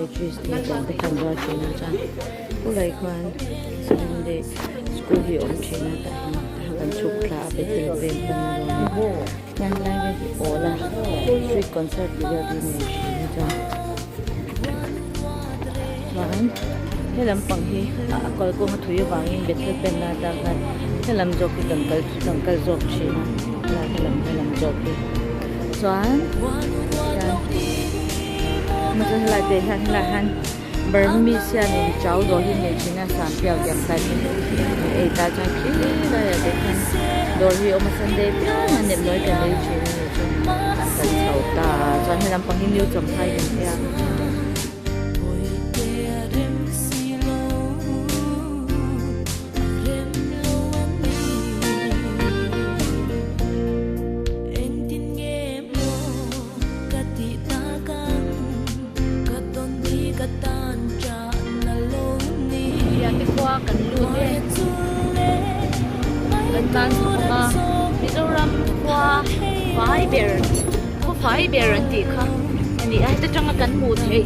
Cheese te tiang te khan zuar thin a chuan khulai khuan sunday school hi a awm thin a tah hian tah hian kan chhuk thla a bethel veng pan na dawn a hian helai vel hi pawl a street concert tih vel hi nei thin a chuan chuan he lampang hi a kalkawng a thui avangin bethel pen na atang khan helam zawk hi kan kal kan kal zawk thin a helai helam helam zawk hi chuan chuan helai te hian helai hian Burmese hianin chau dawr hi nei thin a sanpiau te ang type in ei ta chuan khi laiah te khan dawr hi a awm a sunday piang a nepnawi kan ei thin a nih chu kan chho ta chuan helam pang hi new champhai kan tia. Riate khua kan lut e kan tan chhawk a Mizoram khua fai ber khaw fai ber an tih kha a ni a heta tanga kan hmuh theih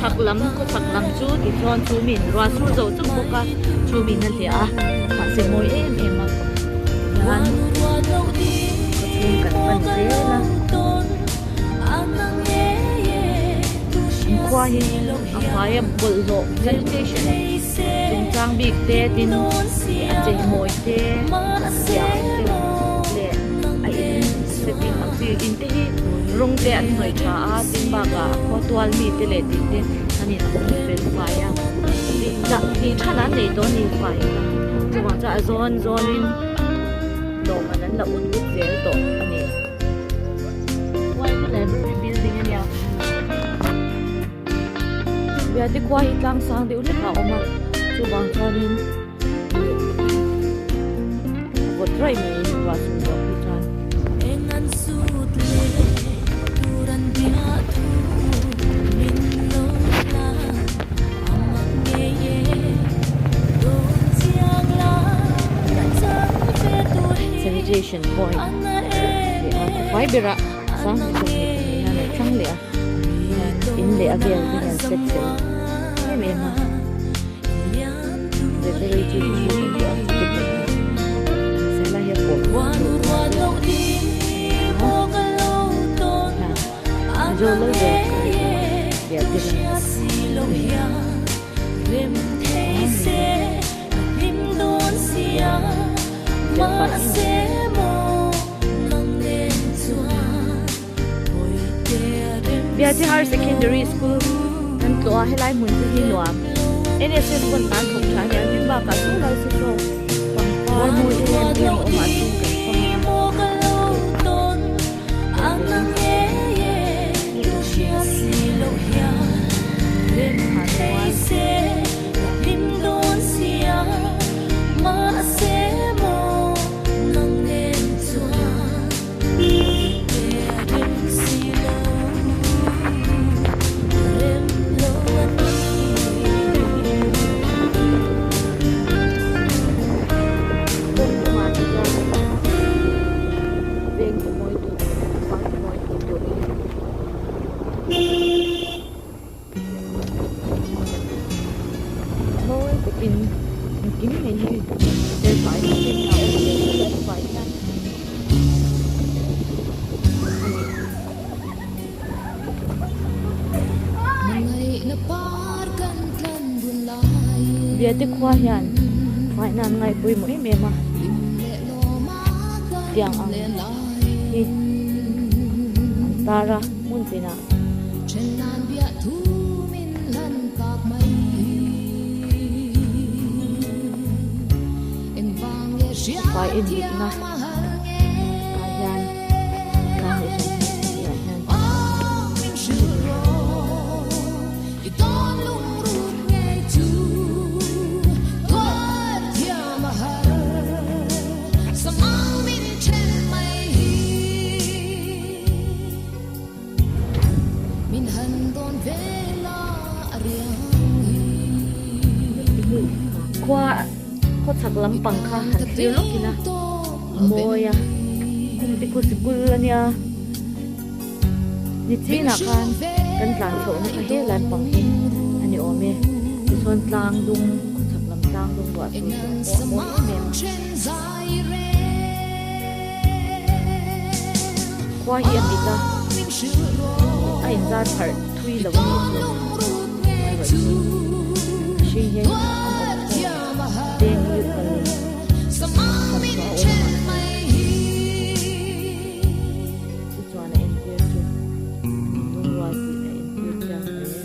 chhak lam khaw chhak lam chu tichuan chu min ruah sur zo chauh bawk a chu min a hliah a mahse mawi em em a hian khaw chhung kan pan zel a. Khua hi a fai a bawlhhlawh sanitation chungchang bik te tin a cheimawi te ziah ang te leh a in setting ang chi in te hi rawng te an hnawih tha a tin bakah a khua tual mi te leh tih te an in ang fel fai a tih than an nei tawh a ni fai kha chuvang chuan a zawn zawnin lawmman an la ut ut zel tawh a ni. Library building a nia Biate khua hi tlang sang deuh hlek a awm a chuvang chuanin ih vawt raih mai ruah sur zawh hi chuan. Sanitation point. Leh a fai berah 20 hian a thlang leh a in leh a vel te hian set fel em em a beverage chu kan tih ang chi te pawh hi helai hi a pawh zo lo ber ka ni bawk a biak te Biate Higher Secondary School an tlawh a helai hmun te hi nuam NSS pawn tan thawk tha a ni a tin bakah chu lai saw saw pangpar mawi em em a awm ah chuan kan fang a. Mawi takin engkim mai hi fel fai takin a awm ve mai a chhuah hian Biate khua hian faina an ngaih pawimawh em em a tiang ang hi an tar a hmun tinah. Fai en dikna ah hian tlang leh 22 ah hian. Khua khaw chhak lampang kha han thlir lawk in a mawi a khum te khu sikul a nia nichinah khan. Kan tlan chhohna kha he lampang hi a ni awm e. Tichuan tlang dung khawchhak lam tlang dung ruah sur te pawh a mawi em em a. Khua hi a mit a, a inzar pharh thui lo a nih chu. Erawh chu mihring hian an awm khawm veng hi kal tham chu a awm a mahse chu chuan a entir chu an inlungrual tih a entir chiang hle.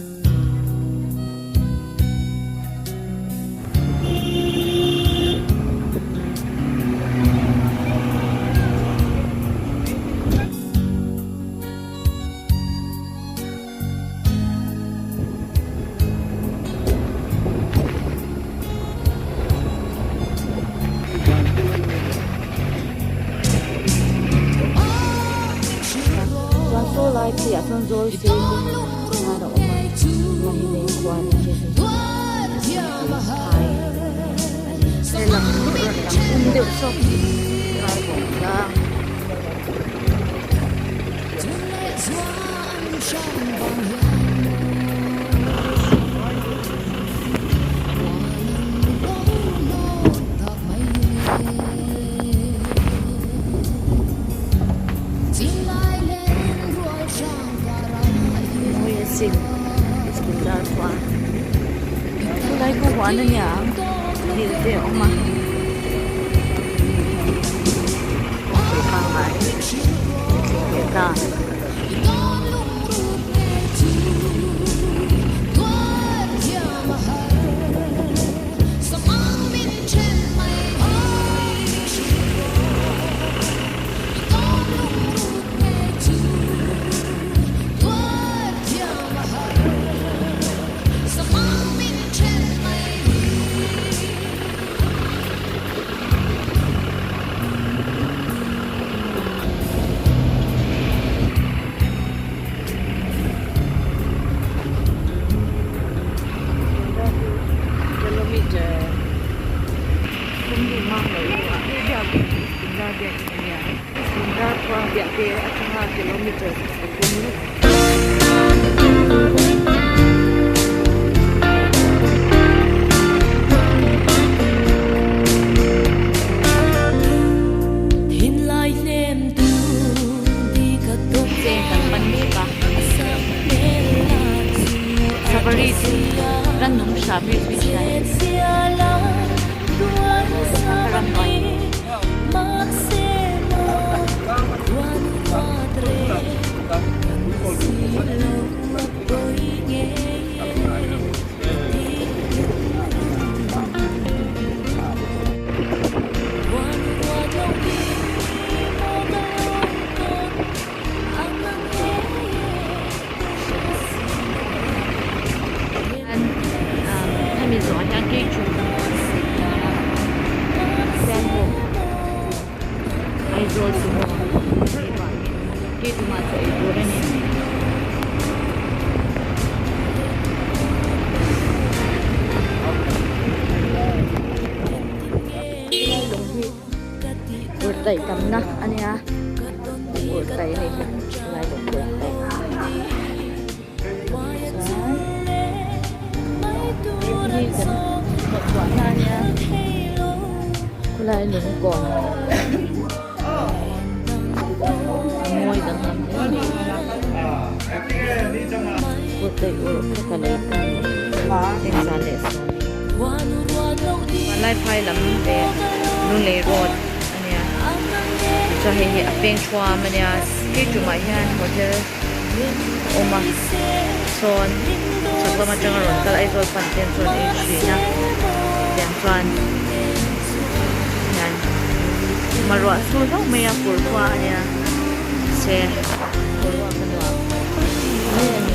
Chuan saw lai pheiah chuan zawl sei te khan a awm a Mahileng khua ni khi hi phai a ni. Helam rawn lang um deuh sawk hi Kaivawng tlang. Mawi asin Iskandar khua khulai khaw huan a nia ang dil te a awm a kawngpui pangngai a thleng leh ta. Kilometer Hemi zawhah hian keichu Sialhawk Aizawl sumo tih vangin keichungah chaw ei tur a ni. Helai lung hi kurtaih tamna a nia kurtaih a nih hi helai lung kurtaih. Chuan hei kan hnawhchhuahna a nia khawlai lung kawn a mawi danglam hle mai kut leh urh kha ka lei ta ni engzah leh sawn Vanlaiphai lam leh Lunglei road a nia chuan hei hi a peng thuam a nia hei tumah hian hotel. awm a sawn chhak lam atanga rawn kal Aizawl pan te chuan ei thin a tiang chuan hian maruah sur hlauh mai a fur khua a nia se boruak a nuam hle a ni.